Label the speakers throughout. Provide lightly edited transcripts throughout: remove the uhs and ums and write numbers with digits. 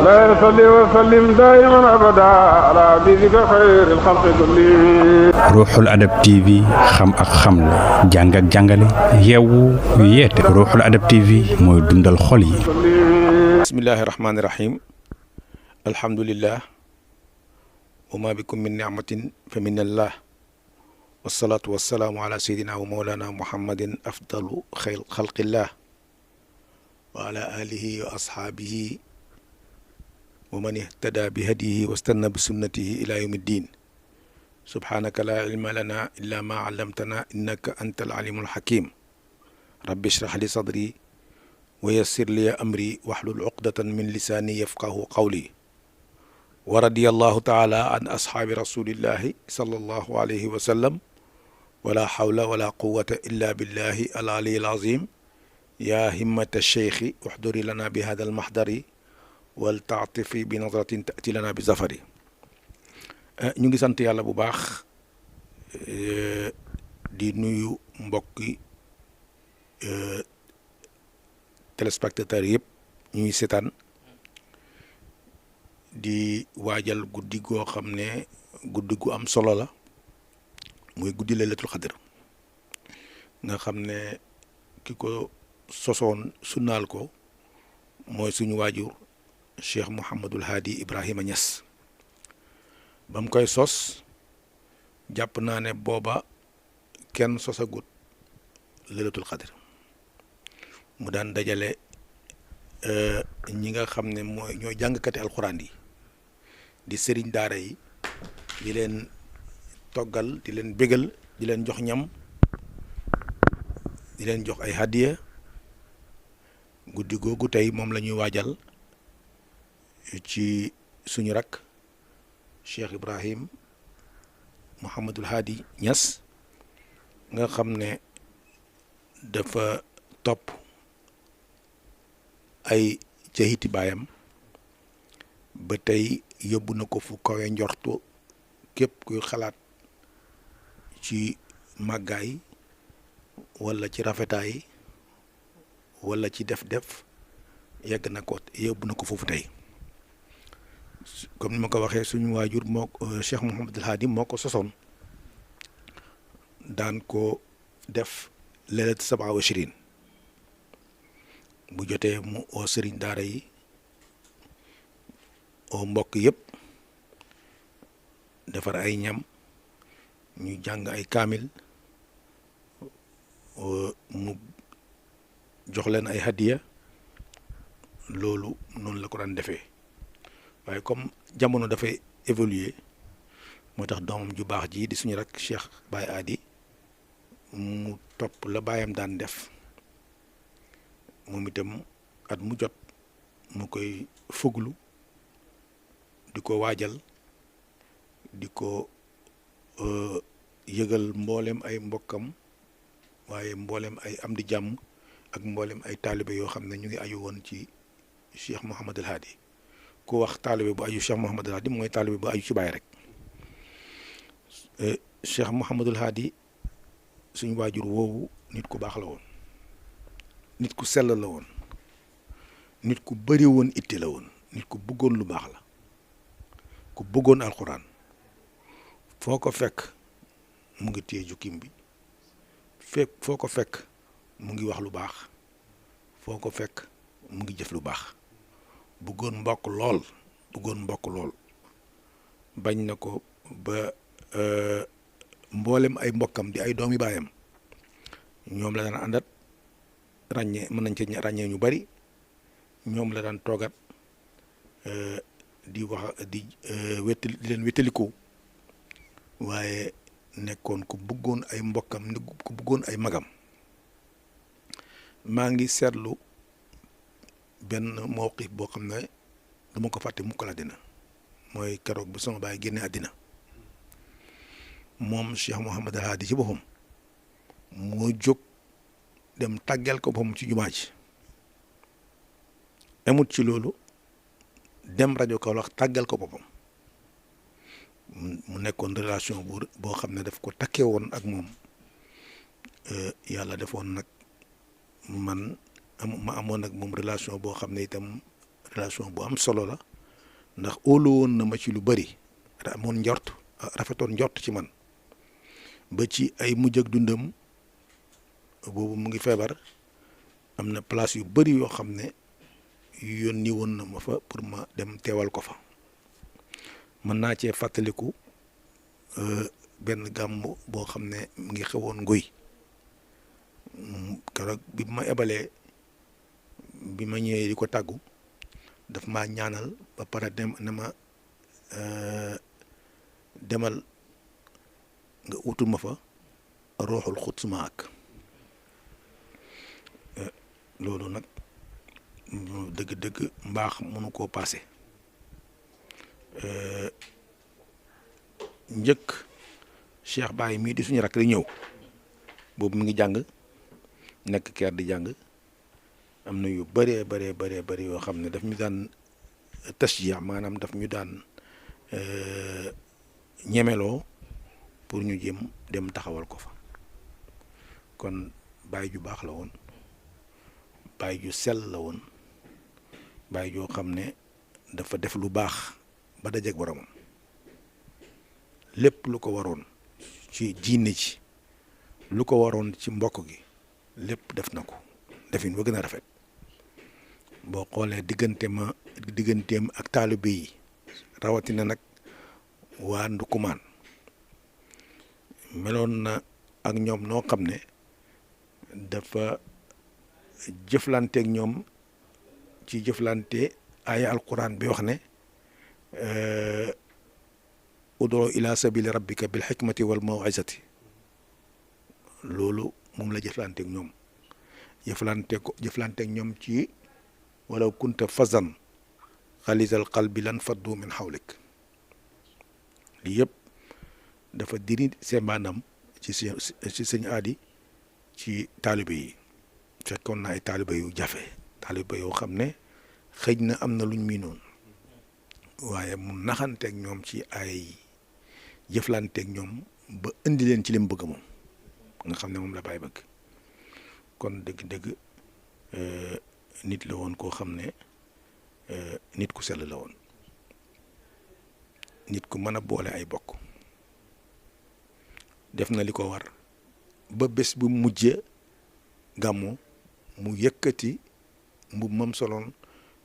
Speaker 1: لا يصلي وسلم دائما أبدا على حبيبك خير الخلق كلهم.
Speaker 2: Ruuxul Adab TV xam ak xamle jàng ak jàngale yeewu yeete Ruuxul Adab TV mooy dundal xol yi.
Speaker 3: bismillahi rahmaani rahim alhamdulillah wa ma bikum min ni'matin fa min allah wasalaatu wasalaamu ala sayyidina wa mawlana muhammadin afdalu xalqillah wa ala alihi wa ashaabihi wa man ihtada bi hadihi wa stanna bi sunnatihi ila yawmi ddin subhanaka la ilma lana illa ma allamtana innaka anta al-alimul hakim rabbi ishrah li sadri wa yassir li amri wahlul uqdatan min lisani yafqahu qawli wa radiyallahu taala an ashaabi rasulillahi sallallahu alayhi wa sallam wala hawla wala quwwata illa billahi al-ali al-azim ya himmata cheikhi uhduri lana bi hada al-mahdari wal taatifi bi nadratin taati lana bi zafari. ñu ngi sant yàlla bu baax di nuyu mbokki téléspectateurs yëpp ñuy seetaan di waajal guddi goo xam ne guddi gu am solo la muy guddi laylatul xadr nga xam ne ki ko sosoon sunnaal ko mooy suñu waajur Cheikh Mouhamadul Hadi Ibrahima Niass ba mu koy sos jàpp naa ne booba kenn sosagut laylatul xadr mu daan dajale ñi nga xam ne mooy ñooy jàngkati alxuraan yi di sëriñ daara yi di leen toggal di leen bégal di leen jox ñam di leen jox ay hadiya guddi googu tey moom la ñuy waajal ci suñu rakk Cheikh Ibrahim Mouhamadul Hadi Niass nga xam ne dafa topp ay jahiti baayam ba tey yóbbu na ko fu kawe njortu képp kuy xalaat ci màggaay walla ci rafetaay walla ci def-def yegg na ko yóbbu na ko foofu tey comme ni ma ko waxee suñu waajur moo Cheikh Mouhamadul Hadi moo ko sosoon daan ko def lelet 27 bu jotee mu oo sëriñ daara yi oo mbokk yëpp defar ay ñam ñu jàng ay kaamil mu jox leen ay hadiya loolu noonu la ko daan defee waaye comme jamono dafay évoluer moo tax doomam ju baax ji di suñu rek Cheikh Baye Adi mu topp la baayam daan def moom itam at mu jot mu koy fuglu di ko waajal di ko yëgal mboolem ay mbokkam waaye mboolem ay am di jàmm ak mboolem ay taalibe yoo xam ne ñu ngi aju woon ci Cheikh Mouhamadul Hadi ku wax taalibe bu aju Cheikh Mouhamadul Hadi mooy taalibe bu aju ci Baay rek Cheikh Mouhamadul Hadi suñu waajur woowu nit ku baax la woon nit ku sell la woon nit ku bëri woon itte la woon nit ku bëggoon lu baax la ku bëggoon alxuraan foo ko fekk mu ngi téye jukkim bi foo ko fekk mu ngi wax lu baax foo ko fekk mu ngi jëf lu baax bëggoon mbokk lool bañ na ko ba mboolem ay mbokkam di ay doomi baayam ñoom la daan àndat ràññee mën nañ ci ràññee ñu bari ñoom la daan toogat di wax di leen wétaliko waaye nekkoon ku bëggoon ay mbokkam ku bëggoon ay magam maa ngi seetlu benn mawqif boo xam ne dama ko fàtte mukk la dina mooy keroog bu sama baay génne àddina moom Cheikh Mouhamadul Hadi ci boppam moo jóg dem tàggal ko boppam ci jumaa ji amut ci loolu dem rajo Kaolack tàggal ko boppam mu nekkoon relation boo xam ne daf ko takkee woon ak moom yàlla defoon nag ma amoon ak moom relation boo xam ne itam relation bu am solo la ndax óolu woon na ma ci lu bari amoon njort rafetoon njort ci man ba ci ay mujj ak dundam boobu mu ngi feebar am na place yu bari yoo xam ne yónni woon na ma fa pour ma dem teewal ko fa mën naa cee fàttaliku benn gàmm boo xam ne mu ngi xewoon Nguy keroog bi ma ebalee bi ma ñëwee di ko tàggu daf maa ñaanal ba pare dem ne ma demal nga utul ma fa ruuxul xuds ma ak loolu nag dëgg-dëgg mbaax mënu koo paase njëkk Cheikh Baye mii di suñu rakk di ñëw boobu mi ngi jàng nekk keer di jàng am na yu bëree yoo xam ne daf ñu daan tashjiya maanaam daf ñu daan ñemeloo pour ñu jëm dem taxawal ko fa kon Baye ju baax la woon Baye ju sell la woon Baye joo xam ne dafa def lu baax ba dajeeg boromam lépp lu ko waroon ci diine ci lu ko waroon ci mbokk gi lépp def na ko defin ba gën a rafet boo xoolee digganteem ak taalibe yi rawatina nag waa Ndukumaan meloon na ak ñoom noo xam ne dafa jëflanteeg ñoom ci jëflante aaya alquran bi wax ne ud'u ila sabili rabbika bil hikmati wal maw'izati loolu moom la jëflanteeg ñoom jëflanteeg ñoom ci walaw kunta fazan xalisal qalbi lan faddu min hawlik lii yëpp dafa diri sembaanam ci sëñ aadi ci taalibe yi fekkoon na ay taalibe yu jafe taalibe yoo xam ne xëj na am na luñ miinoon waaye mu naxanteeg ñoom ci ay jëflanteeg ñoom ba indi leen ci li mu bëgg moom nga xam ne moom la Baye bëgg kon dëgg-dëgg nit la woon koo xam ne nit ku sell la woon nit ku mën a boole ay bokk def na li ko war ba bés bu mujjee gàmmu mu yëkkati mbub mam soloon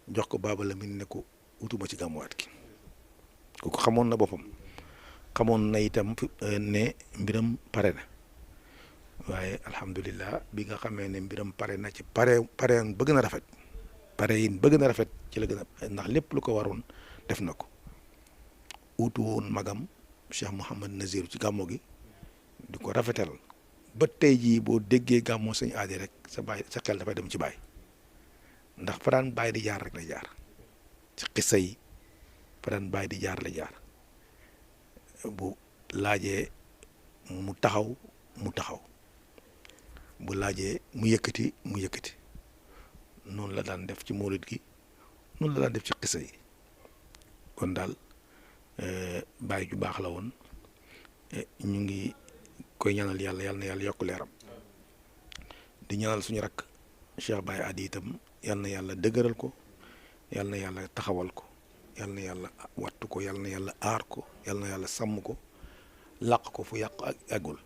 Speaker 3: jox ko Baaba Lamin ne ko utuma ci gàmmuwaat gi kooku xamoon na boppam xamoon na itam ne mbiram pare na waaye alhamdulillah bi nga xamee ne mbiram pare na ci pare bëgg na rafet pare yin bëgg na rafet ci la gën a ndax lépp lu ko waroon def na ko utu woon magam Cheikh Mouhamad Nazir ci gàmmo gi di ko rafetal ba tey jii boo déggee gàmmoo sëñ aadi rek sa xel dafay dem ci Baye ndax fa daan Baye di jaar rek la jaar ci xissa yi fa daan Baye di jaar la jaar bu laajee mu taxaw bu laajee mu yëkkati noonu la daan def ci mawlid gi noonu la daan def ci xissa yi kon daal Baye ju baax la woon ñu ngi koy ñaanal yàlla na yàlla yokk leeram di ñaanal suñu rakk Cheikh Baye Adi itam yal na yàlla dëgëral ko yal na yàlla taxawal ko yal na yàlla wattu ko yal na yàlla aar ko yal na yàlla sàmm ko làq ko fu yàq ak eggul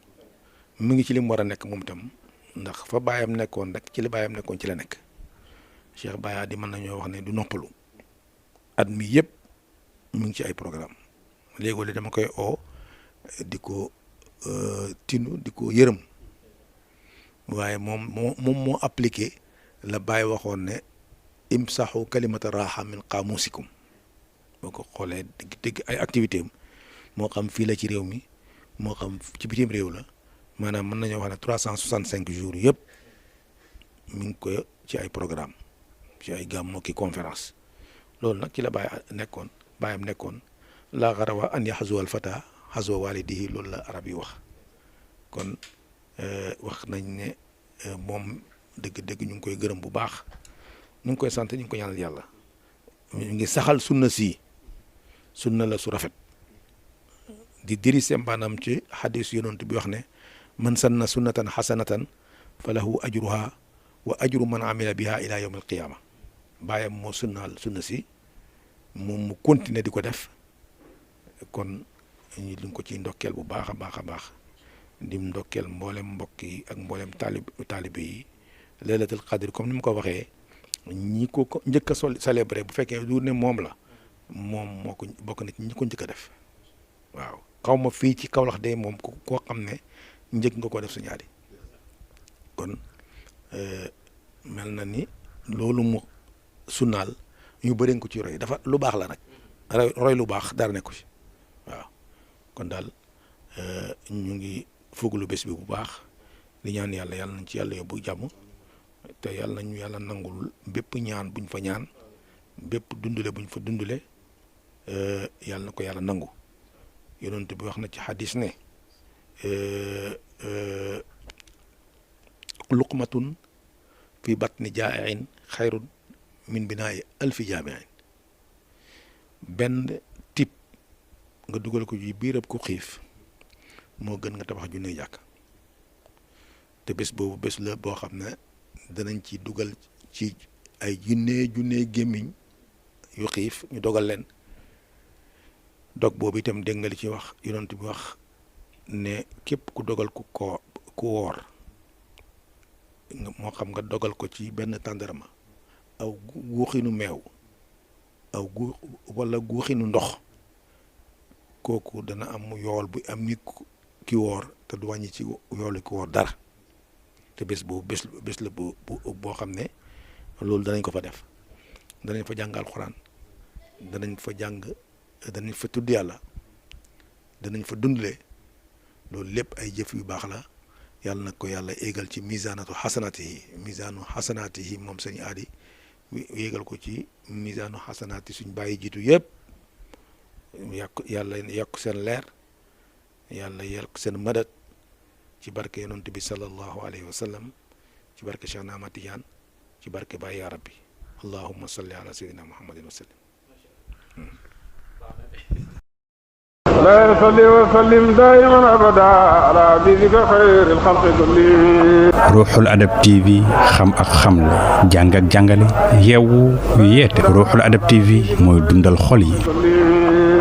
Speaker 3: mu ngi ci li mu war a nekk moom itam ndax fa baayam nekkoon rek ci li baayam nekkoon ci la nekk Cheikh Baye Adi mën nañoo wax ne du noppalu at mi yëpp mu ngi ci ay programme léegoo li dama koy oo di ko tinu di ko yërëm waaye moom moo appliqué la Baye waxoon ne imsaxu kalimata raxa min qaamusikum boo ko xoolee dëgg ay activité am moo xam fii la ci réew mi moo xam ci bitim réew la maanaam mën nañoo wax ne 365 jours yëpp mi ngi ko ci ay programme ci ay gàmmu ki conférence loolu nag ci la Baayam nekkoon laa xarawa an yaxzuwa al fata xazwa walidihi loolu la arab yi wax kon wax nañ ne moom dëgg-dëgg ñu ngi koy gërëm bu baax ñu ngi koy sant ñu ngi ko ñaanal yàlla ñu ngi saxal sunna la su rafet di diri sembaanam ci xadis yonent bi wax ne man sanna sunnatan xasanatan fa lahu ajruha wa ajru man amila biha ila yawm alqiyama baayam moo sunnaal sunna si moom mu continuer di ko def kon ñu luñ ko ci ndokkeel bu baax a baax a baax di ndokkeel mboolem mbokk yi ak mboolem taalibe yi laylatul qadr comme ni mu ko waxee ñi ko njëkk a célébré bu fekkee du ne moom la moom moo ko bokk na ci ñi ko njëkk a def waaw xaw ma fii ci Kaolack de moom koo xam ne njëkk nga ko def Sëñ Hady kon mel na ni loolu mu sunnaal ñu bëri nga ko ci roy dafa lu baax la nag roy lu baax dara nekku ci waaw kon daal ñu ngi fuglu bés bi bu baax li ñaan yàlla nañ ci yàlla yóbbu jàmm te yàlla nañu yàlla nangul bépp ñaan buñ fa ñaan bépp dundule buñ fa dundule yàlla na ko yàlla nangu yonent bi wax na ci xadis ne luqmatun fi batni jaa'iin xayrun min binaa'i alfi jaami'in benn tip nga dugal ko ci biirab ku xiif moo gën nga tabax junne jàkk te bés boobu bés la boo xam ne danañ ci dugal ci ay junne gémmiñ yu xiif ñu dogal leen dog boobu itam dégg nga li ci wax yonent bi wax ne képp ku dogal ku woor moo xam nga dogal ko ci benn tàndarma aw guuxinu meew wala guuxinu ndox kooku dana am yool bu am ni ki woor te du wàññi ci yoolu ki woor dara te bés boobu bés la boo xam ne loolu danañ ko fa def danañ fa jàng alxuraan danañ fa tudd yàlla danañ fa dundle loolu lépp ay jëf yu baax la yàlla nag ko yàlla éegal ci misaanu xasanaatihi moom Sëñ Hady yéegal ko ci misaanu xasanaati suñ bàyyi jiitu yëpp yàlla yokk seen leer yàlla yokk seen madat ci barke yonent bi sallallahu alayhi wa sallam ci barke Cheikh Ahmad Tidiane ci barke Baye ya rabbi allahumma salli ala sayyidina muhammadin wa sallim
Speaker 1: لا يصلي وسلم دائما ابدا على حبيبك خير الخلق كلهم.
Speaker 2: Ruuxul Adab TV xam ak xamle jàng ak jàngale yeewu yeete Ruuxul Adab TV mooy dundal xol yi.